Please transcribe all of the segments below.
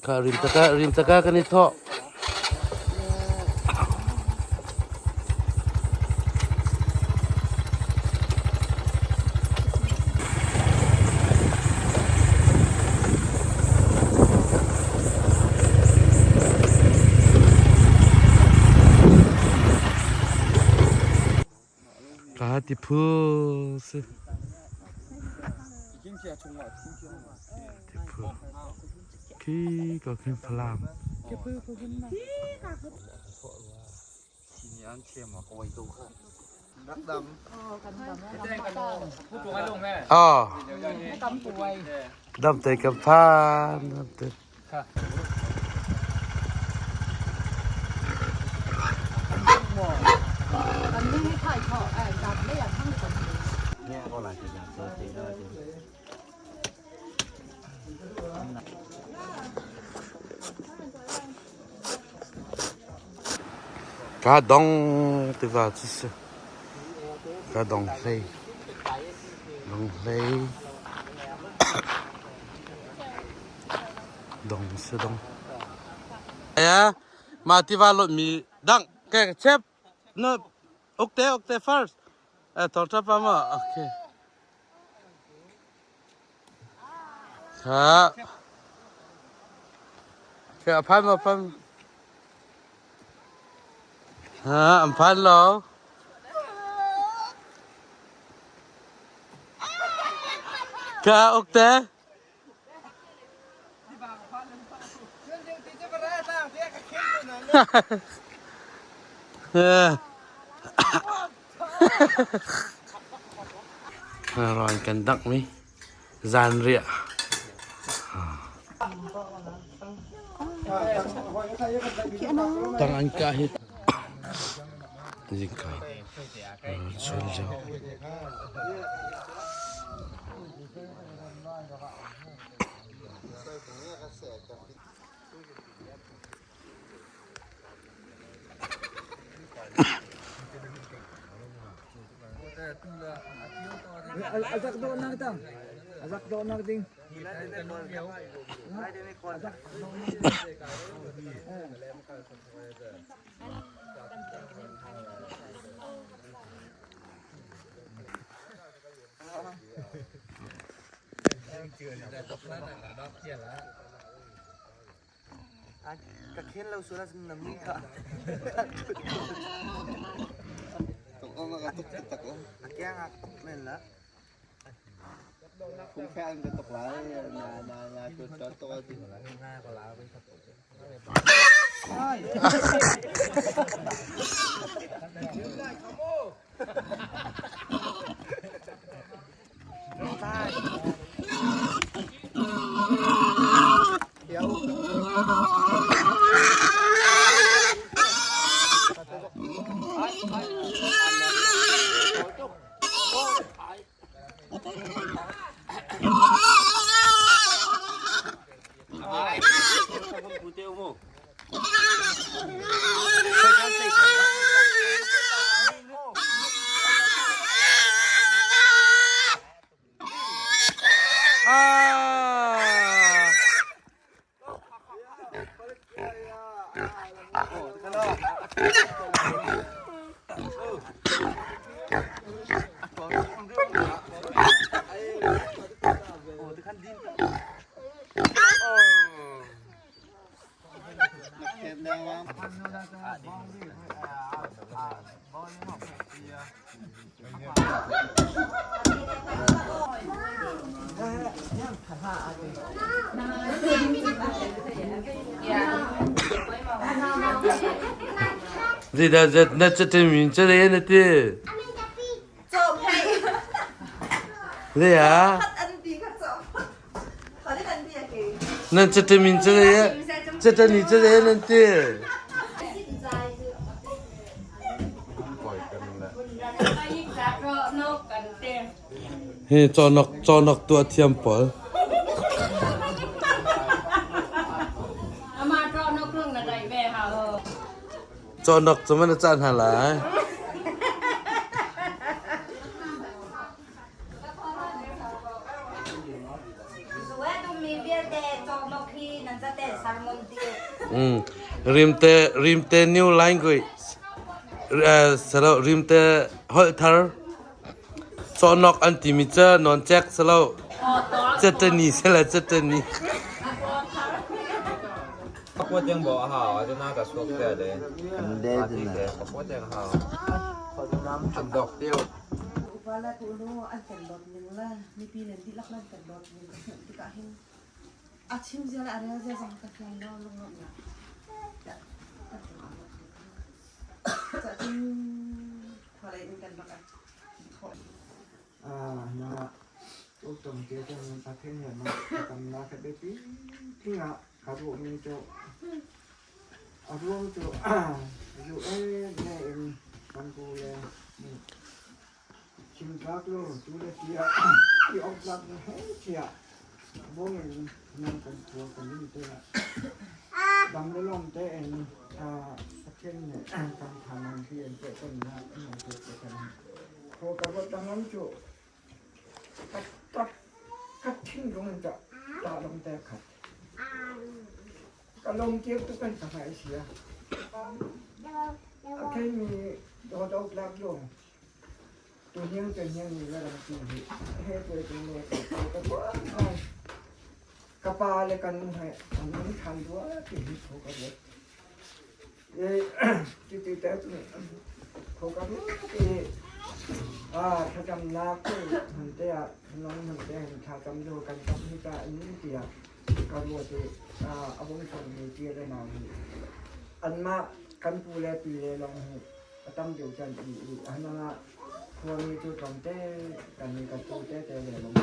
Kha rim taka rim taka kan i thawh. Ka ti phu si. Ti phu. Khi ka khin Falam. Oh. Dam te ka phan. Dam te. Ka dong tiva cu si. Ka dong hlei. Dong hlei. Dong si dong. Ya, ma tiva lot mi dang ke chep no ukte ukte first. Eh tor pa ma okay. Ha. Ke a phan ma phan. Ha, an phan lo. Ka ukte. Rawn kan dangh mi zanriah. Tang an kah hi zingka chun lio. Azak dawhnak tang. Azak dawhnak ding. Azak Ka khen lo sual ahcun na mi kha a keng ah tuk men la. Phungfel ka tuk lai na na na tu tu tu tu. Ah. Zeidah na caṭin cale na ti? Zei ah? Nan caṭin cale caṭin cale nan ti? Hi cawhnok cawhnok tuah thiam pawl. Cawhnok cu man a cah hna lai. Rimte rimte new language salo rimte holh thar cawhnok an timi cu nawncek salo cetani sala cetani. Upa le pu an kan dawt ning le mipi nan dihlak nan kan dawt ning tikah hin a chim zia le a rel zia zong ka fiang lo lunglawmhnak kan cungah cun khua lei in kan rak thawh. Na utong te cun Pathian he ma tamnak ka biapi tingah ka ruahmi cu a ruang cu UN ne in kan bu le chimtlak lo tu le tiah ti awk tlak na he tiah bawm in nan kan khua kan lim te dam le lawm tein Pathian nih kan thanan hi an pek kan na an pek kan Kho ka ruat dangam cu ka ṭap ka thinlung in ṭah lawng te khat. Ka lawm tir tuk kan ka ngai sia. A theimi dawdok lak lawng tu hniang tu hniang ni le ram tu hi he tuai tu le ka ka tuah ngai. Ka pa le kan nu he an nung ṭhan rua ti hi kho ka ruat. Cuti te cun khoka vialte thlacamnak cu hmun te ah thinlung hmun te hin thlacam cu kan cam hi ta in tiah ka ruat i a vung chuakmi ṭi le nau hi anmah kan pu le pi le lawng hi a tam deuh chan i hanang ah khuami cu tlawmte kan i kan pu te te le lawng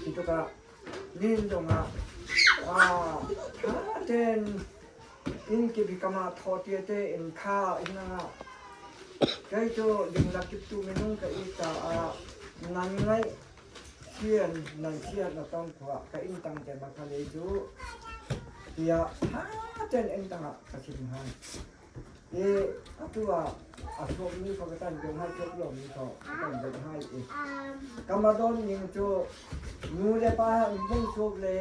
hi tukah nihin zongah ṭha tein Inn kip hi kamah thaw te in kha inn ah kei cu lingla kiptu minung ka i caah nan ngaih sian nan sian na tong khua ka inn tang te ma khale cu tiah tha ten inn tang ah ka chim han i atu ah a suakmi kho ka tan ko hai chok lomi kho ka tan deuh hai i kamadon ning cu nu le pa vung suak le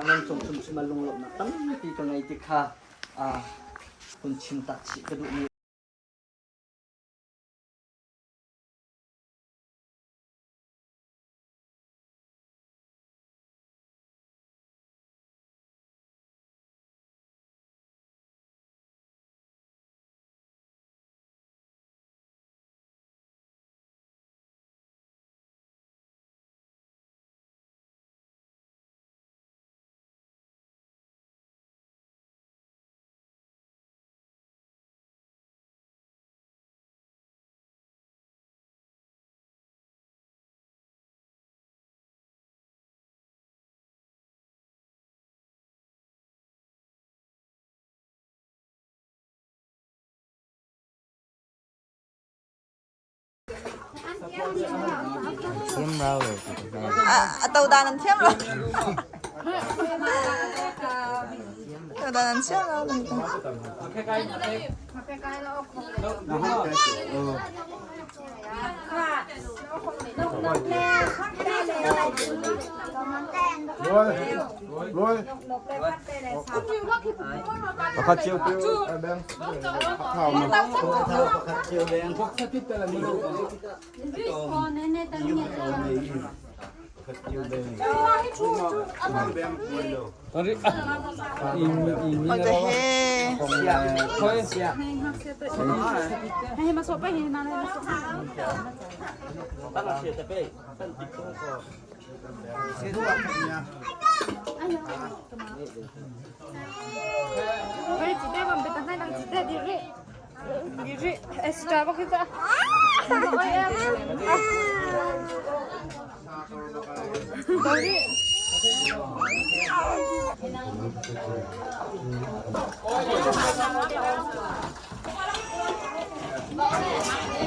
Nan cung hrimhrim ah lunglawmhnak tampi ka ngei ti kha hun chim tak chih ka duhmi. A todan an thiam lo. Todan an thiam lo. Pakhat cio beng. Pakhat cio beng.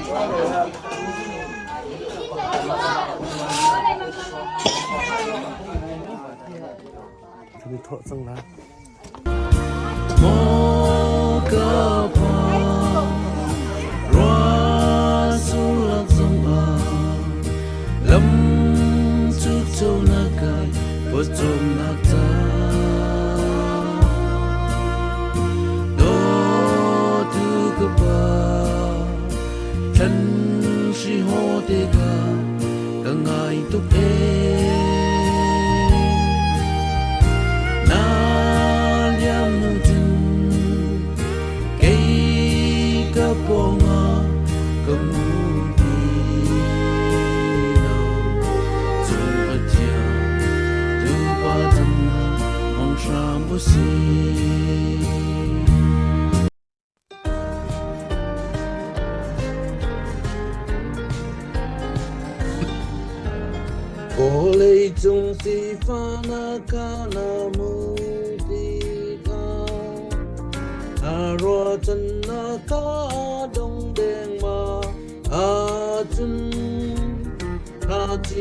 Kan i thawh cang lai. Vawleicung sifahnak kha na hmuh tikah, na ruahchannak kha.